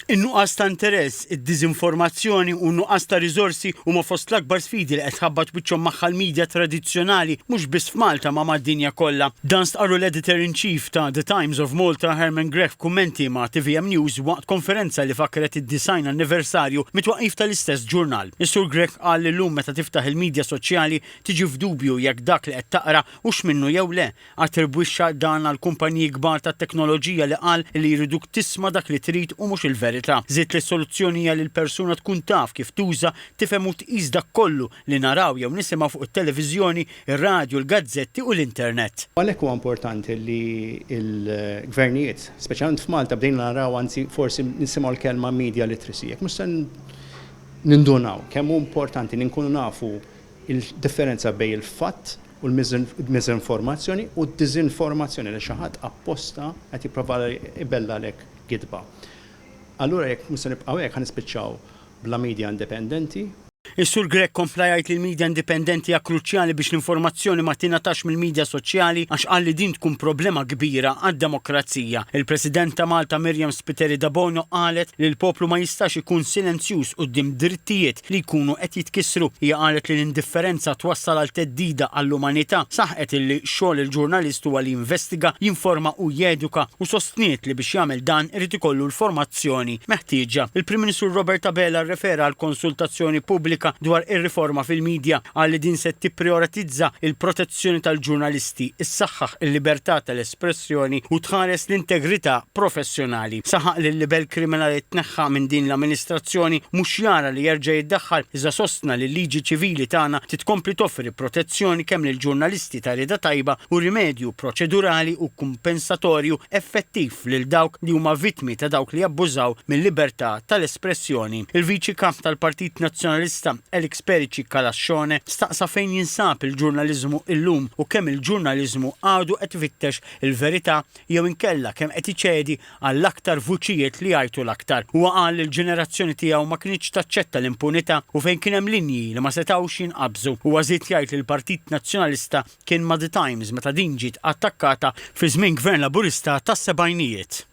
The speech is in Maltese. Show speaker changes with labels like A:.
A: In-nuqqas ta' interess, id-diżinformazzjoni u n-nuqqas ta' riżorsi huma fost l-akbar sfidi li qed tħabbat wiċċhom magħha l-media tradizzjonali mhux biss f'Malta ma mad-dinja kollha. Dan stqarru l-Editor in Chief ta' The Times of Malta Herman Grech f'kummenti ma' tvm News waqt konferenza li fakkret id-90 anniversarju mit-twaqqif tal-istess ġurnal. Is-Sur Grech qal li llum meta tiftaħ il-media soċjali tiġi f'dubju jekk dak li qed taqra hux minnu jew le. Attribwixxa dan għal kumpaniji kbar tat-teknoloġija li qal li jriduk tisma' dak li trid u mhux il-verità. Żied li s-soluzzjoni hija li l-persuna tkun taf kif tuża, tifhem u tqis dak kollu li naraw jew nisimgħu fuq it-televiżjoni, ir-radju, il-gazzetti u l-internet.
B: Għalhekk huwa importanti li l-gvernijiet, speċjalment f'Malta bdejna naraw anzi forsi nisimgħu l-kelma media literacy, jekk mhux se nindunaw kemm hu importanti li nkunu nafu il-differenza bejn il-fatt u l-miżinformazzjoni u d-diżinformazzjoni li xi ħadd apposta qed jipprova jbellagħlek gidba. Allura jekk mhux se nibqgħu hekk ħa nispiċċaw bla media indipendenti.
A: Is-Sur Grech kompla jgħid li l-media indipendenti hija kruċjali biex l-informazzjoni ma tingħatax mill-media soċjali għax qal li din tkun problema kbira għad-demokrazija. Il-President ta' Malta Myriam Spiteri Debono qalet li l-poplu ma jistax ikun silenzjuż quddiem drittijiet li jkunu qed jitkissru. Hija qalet li l-indifferenza twassal għal theddida għall-umanità. Saħqet illi xogħol il-ġurnalist huwa li jinvestiga, jinforma u jeduka u sostniet li biex jagħmel dan irid ikollu l-formazzjoni meħtieġa. Il-Prim Ministru Robert Abela rrefera għall-konsultazzjoni pubblika dwar ir-riforma fil-media. Qal li din se tipprijoratizza l-protezzjoni tal-ġurnalisti, issaħħaħ il-libertà tal-espressjoni u tħares l-integrità professjonali. Saħaq li l-libell kriminali tneħħa minn din l-amministrazzjoni mhux jara li jerġa' jiddaħħal iżda sostna li l-liġi ċivili tagħna trid tkompli toffri protezzjoni kemm lill-ġurnalisti ta' rieda tajba u rimedju proċedurali u kumpensatorju effettiv lil dawk li huma vittmi ta' dawk li jabbużaw mil-libertà tal-espressjoni. Il-Viċi Kap tal-Partit Nazzjonalista Alex Perici Calascione staqsa fejn jinsab il-ġurnaliżmu illum u kemm il-ġurnaliżmu għadu qed ifittex il-verità jew inkella kemm qed iċedi għall-aktar vuċijiet li jgħajtu l-aktar. Huwa qal li l-ġenerazzjoni tiegħu ma kinitx taċċetta l-impunità u fejn kien hemm linji li ma setgħux jinqabżu. Huwa żied jgħid li l-Partit Nazzjonalista kien ma' The Times meta din ġiet attakkata fi żmien Gvern Laburista tas-sebgħinijiet.